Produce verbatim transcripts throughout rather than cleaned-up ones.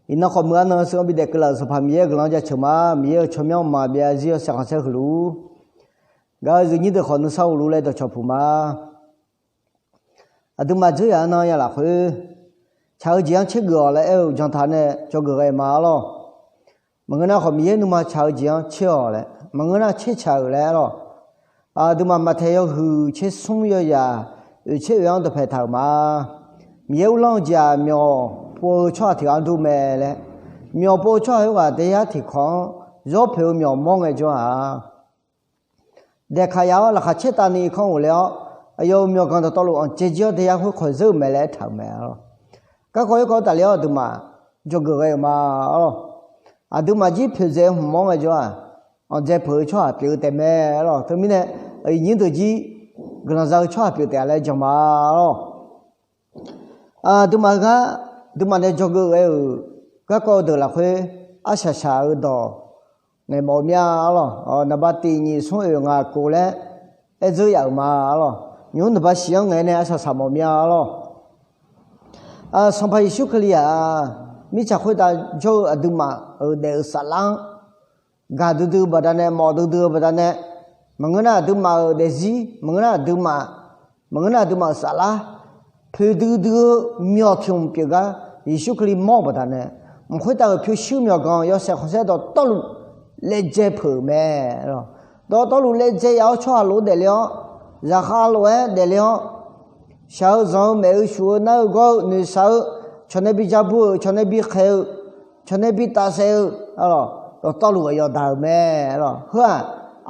Iqnan khawf meuq-a nan seuq-anr bidaef keuvlaf-euq Sanqpaq Miqyaer-euq guiqlanq jaceuq ma. Miqyaer-euq tsawrmyanr mqmaq byav-eu zir yawshaef khanqsaer huiq luf-ur. Gaq-eu zuifnyir deuq khawf nuisar uq luf laer dawqcawq puq ma. Aqduimaf dzeur yaf-anr nan ya lafkhoer, tsaq-eu jeq-anr tsergeuf-awq laer aer-eu jan taq nae dzawgeuf ghae ma arlawr. Maqngeur nar khawf Miqyaer nuima tsaq-eu jeq-anr tser-awq laer, maqngeur nar tser tsaq-euq laer arlawr. Aqduimaf maqtaeq yawhuiq tser smr yawyaq oeq tser oeq-anr dawqpae taq-euq ma. Miqyaer uvlanr-eu jeq-aq myawq pov-eu tsawrhaq tiq ghaq-anr dur mae laer, myawq pov-eu tsawrhaq khoerghaq daeyar tiq kawq-anr zawr poeq-eu myawq mawr ngaejawr-aq, daeqkaq yaf-awr laqkhaq caertavni irkanr ghofle-awr, aqyawf-euq myawqganq dawqtawvluf anqdzae jir-awr daeyar khoerkawq zeur-euq mae laer aertaq-euq mae arlawr. Garkawv khoerkawv tafler-awr aqduimaf dzawgeuf ghae-euq ma arlawr. Aqduimaf jir poeqdzae-eu hmq mawr ngaejawr-aq, anqdzae peuq-eu tsawrhaq pyeuf-eu taef mae arlawr. Teumirnae, iqnyir deuq jir guiqlanq za-eu tsawrhaq pyeuf taef-a laer jan ma arlawr. Aqduimaf-eu gar, aqduimaf nae dzawgeuf ghae-euq garkawv deuq lafkhoer, arsaq shaq-eu dawq ngaeqmawf-eu mir-a arlawr. Naqba tiq nyiq smr oeq ngaq kof laer aer dzeur yaf-euq ma arlawr. Nymq-mr naqba shif-anr ngaeq-aer nae arsaq shaq mawf mir-a arlawr. Sanqpaq Yeqsur Kali-aq, mirtsaq khoertav jawr-eu aqduimaf-euq daef-eu saflar-anr gaq duidui-eu baqdanae, mawf duidui-eu baqdanae, maqngeur nar aqduimaf-euq daefzir, maqngeur nar aqduimaf, maqngeur nar aqduimaf-euq saflar poeq duidui-eu myawq tiq hmq pyeuf gar Yeqsur Kali mawr-eu baqdanae, mq khoertav-euq pyurshuir myawqganq yawshaef khanqsaer dawqtawvluf laejae peuq-euq mae. Dawqtawvluf laejae yaf-awr tsawrhaq lof-aer daefle-awr, zaqkhav lof-aer daefle-awr, shaq-eu zanq-eu maef-eu shuf-eu nar-eu gawr-eu noeqshaq-eu, cawq nae bi ja bur-euq, cawq nae bi khaeq-eu, cawq nae bi tafsaef-eu, dawqtawvluf aqyawf daq-euq mae. Heu-aq,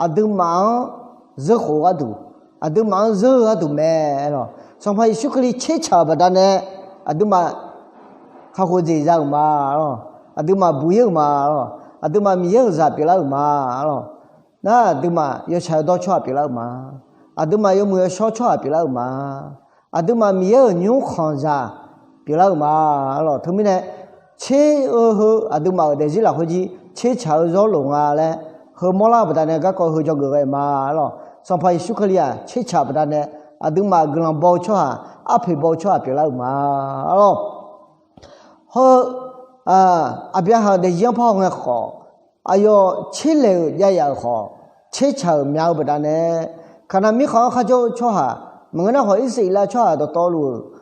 aqduimaf-anr zeurkhof-eu gharduq, aqduimaf-anr zeur-eu gharduq mae. Sanqpaq Yeqsur Kali tsertsaq-euq baqdanae, aqduimaf kakhof jeq za-euq ma. Aqduimaf buq-ir-euq ma. Aqduimaf Miqyaer-euq zaq pyeuflar-euq ma. Nar aqduimaf yawtsaq yawdawr tsawrhaq pyeuflar-euq ma. Aqduimaf yawmuiq yawshawr tsawrhaq pyeuflar-euq ma. Aqduimaf Miqyaer-euq nymr khanqzaq pyeuflar-euq ma. Teumirnae, tser-eu heu aqduimaf-euq daefzir lafkhoer jir tsertsaq-eu zawr loq nga laer heumawr lar-eu baqdanae garkawv heu dzawgeuf ghae ma arlawr. Sanqpaq Yeqsur Kali-aq tsertsaq-euq baqdanae, aqduimaf guiqlanq baw-eu tsawrhaq, arpoeq baw-eu tsawrhaq pyeuflar-euq ma arlawr. Hawr-eu Aqbyaqhaq-euq daefzir-anr parhaw ngae khawf, aqyawf tserlaeq-euq jav yaf-euq khawf, tsertsaq-euq mya-eu baqdanae, Kaqnaq mirkhanq-anr kharjawr-eu tsawrhaq maqngeur nar khawf, Irsaqleqlav tsawrhaq dawqtawvluf-euq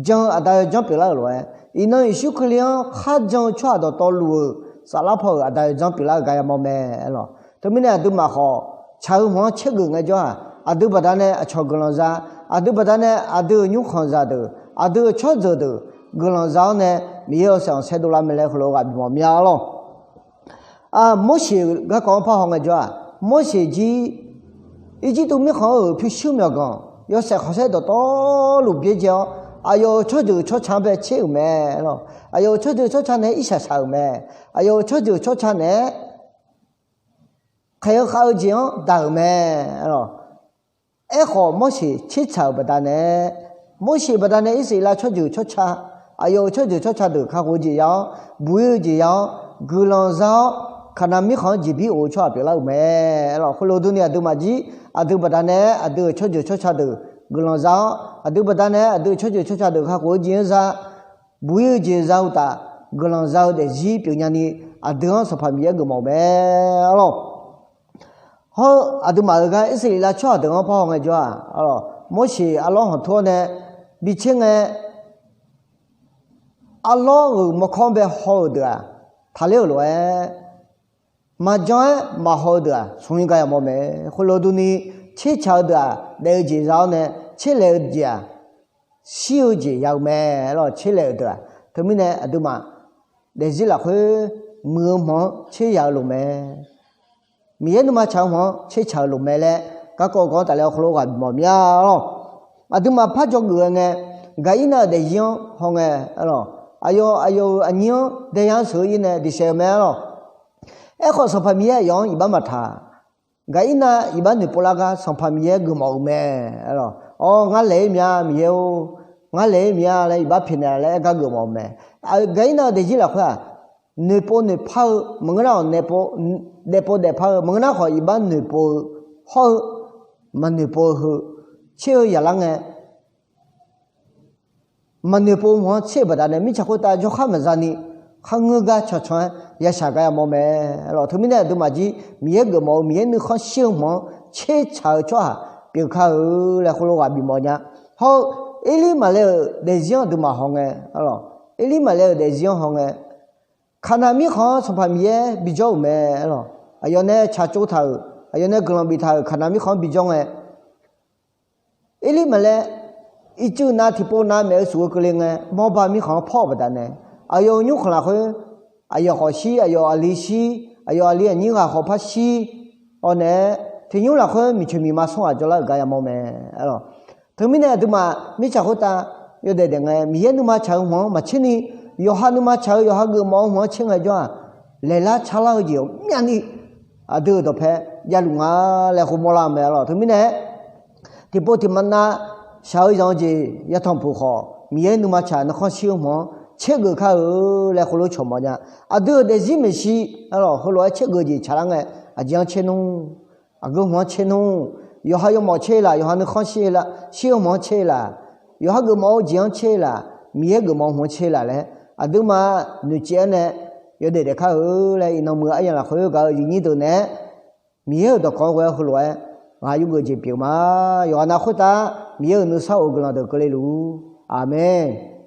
jan-eu aqda yawdzanr pyeuflar-euq lof-aer, iqnan Yeqsur Kali-anr kharjan-eu tsawrhaq dawqtawvluf-euq saflar paw-euq aqda yawdzanr pyeuflar-eu gar yamawr mae arlawr. Teumirnae aqduimaf khawf, tsaq-eu hmq-anr tsergeuf ngaejawr-aq, aqdui baqdanae aqcawq guiqlanq za, aqdui baqdanae aqdui-euq nymrkhanqzaq deuq, aqdui-euq tsawrjeuq deuq guiqlanq za-awr nae, Miqyaer-euq saef-anr saerdov lar mae laer heulof-aer ghaq bimawf mya arlawr. Morseq-euq garkawv-anr parhaw ngaejawr-aq, Morseq jir Irjirtuv mirkhanq-euq pyurshuir myawqganq yawshaef khanqsaer dawqtawvluf byaerdzae-awr, aqyawf-euq tsawrjeuq tsawrca-anr bae tser-euq mae arlawr. Aqyawf-euq tsawrjeuq tsawrca naeq-aer irshaq shaq-euq mae. Aqyawf-euq tsawrjeuq tsawrca naeq-aer khaeq-eu khav-eu jeq-anr daq-euq mae arlawr. Aerkhawf, Morseq tsertsaq-euq baqdanae, Morseq baqdanae Irsaqleqlav tsawrjeuq tsawrca, aqyawf-euq tsawrjeuq tsawrca deuq kakhof-eu jeq ya-awr, buq-ir-eu jeq ya-awr, guiqlanq za-awr, Kaqnaq mirkhanq-anr jeqbir of-eu tsawrhaq pyeuflar-euq mae arlawr. Khoerlof durni aqduimaf jir, aqdui baqdanae aqdui-euq tsawrjeuq tsawrca deuq guiqlanq za-awr, aqdui baqdanae aqdui-euq tsawrjeuq tsawrca deuq kakhof-eu jeq-anr za, buq-ir-eu jeq za-eu uqtaf, guiqlanq za-eu daefzir pyeufnya ni, aqdui-anr Sanqpaq Miqyaer geufmawf-euq mae arlawr. Hawr-eu aqduimaf-euq gar Irsaqleqlav tsawrhaq deuq-anr parhaw ngaejawr-aq, Morseq arlawr hanqtur-awr nae bitser ngae, arlawr-euq mawrkawr-anr bae haw-euq deuq-aq, taqler-euq lof-aer, maqjan-aer maqhaw-eu deuq-aq, smq-ir gar yamawr mae. Khoerlof durni, tsertsaq-eu deuq-aq daef-eu jeq za-awr nae, tserlaeq-eu jeq-aq, shir-eu jeq ya-eu mae arlawr. Tserlaeq-euq deuq-aq, teumirnae aqduimaf daefzir lafkhoer muiq-eu hmq-anr tser ya-eu loq mae. Miqyaer nuima tsaq-eu hmq-anr tsertsaq-eu loq mae laer, garkawv gawr tafler-awr khoerlof ghaq bimawf mya arlawr. Aqduimaf par dzawgeuf-eu ngae, Gaqirnav-euq daefzir-anr haw ngae arlawr, aqyawf aqyawf-euq aqnyir-anr daeyar-anr sheuq-ir nae diqsaef-eu mae arlawr. Aerkhawf, Sanqpaq Miqyaer aqyawf-anr iqbax maqtaq. Gaqirnav iqbax noeqpov lar gar Sanqpaq Miqyaer geufmawf-euq mae arlawr. Awr, ngar laeq-ir mya Miqyaer-or, ngar laeq-ir mya laer iqbax pyaeqnaeq laer aer gar geufmawf-euq mae. Gaqirnav-euq daefzir lafkhoer-aq, noeqpov noeqpar-eu maqngeur nar khawf, daefpov daefpar-eu maqngeur nar khawf, iqbax noeqpov-eu hawr-eu maqnoeqpov-eu heu tser-eu yaqlar ngae, maqnoeqpov-eu hmq-anr tser-euq baqdanae mirtsaq khoertav jawrkhar maqza ni, kharngeur gar cancan-aer yashaq gar yamawr mae. Arlawq, teumirnae aqduimaf jir Miqyaer geufmawf-eu Miqyaer nuikhanr shir-eu hmq-anr tsertsaq-eu tsawrhaq pyeuf kar-eu laer khoerlof ghaq bifmawf nya. Hawr-eu Erlirmaqlaer-euq daefzir-anr aqduimaf hawngae, arlawq, Erlirmaqlaer-euq daefzir-anr hawngae, Kaqnaq mirkhanq-anr Sanqpaq Miqyaer bijawr-euq mae. Arlawq, aqyawf nae tsaqtsov taq-euq, aqyawf nae guiqlanq biftaq-euq Kaqnaq mirkhanq-anr bijawr ngae, Erlirmaqlaer ircuf nav tiqpov nav maef-eu shuf-eu keuvle ngae, Mawrba mirkhanq-anr pawr-euq baqdanae, aqyawf-euq nymrkhanq lafkhoer aqyawf khawf shir, aqyawf aqli shir, aqyawf aqli aqnyir ghaq khawf par shir-awr nae, tiqnymr lafkhoer miqcoeq miqma sanr ghaq jawrlar-euq gar yamawr mae. Arlawq, teumirnae aqduimaf mirtsaq khoertav yawdaef daef ngae, Miqyaer nuima tsaq-eu hmq-anr maqtser ni, yawqha nuima tsaq-eu yawqha geufmawf-eu hmq-anr tser ngaejawr-aq, laeqlar carlar-eu jeq ghawqmyani aqdui-euq dawqpae javluf nga laer khoermawr lar-eu mae. Arlawq, teumirnae tiqpov tiqma nav shaq-eu zanq-eu jeq yatanq puq khawf, Miqyaer nuima tsaq nuikhanr shir-eu hmq-anr tsergeuf kar-eu laer khoerlof cawq mawf nya. Aqdui-euq daefzir maeqshi, arlawq, heulof-aer tsergeuf jeq tsaqlar ngae, aqjeq-anr tser nmr, aqgeu hmq-anr tser nmr, yawqha yawmawf tser laf, yawqha nuikhanr shir-eu hmq-anr tser laf, yawqha geufmawf-eu jeq-anr tser laf, Miqyaer geufmawf-eu hmq-anr tser laf laer, aqduimaf noeqciv-aer nae yawdaef daef kar-eu laer iqnan muiq-eu aryamq lafkhoer gaq-eu aqyuif nyir deuq naeq-aer Miqyaer-euq dawqkawq-anr ghoe-awr heulof-aer ghaq yurgeuf jeq pyeuf ma. Yawqghaq nav khoertav Miqyaer-euq nuisar of-eu guiqlanq deuq keuvle luf-ur. Aqmeq.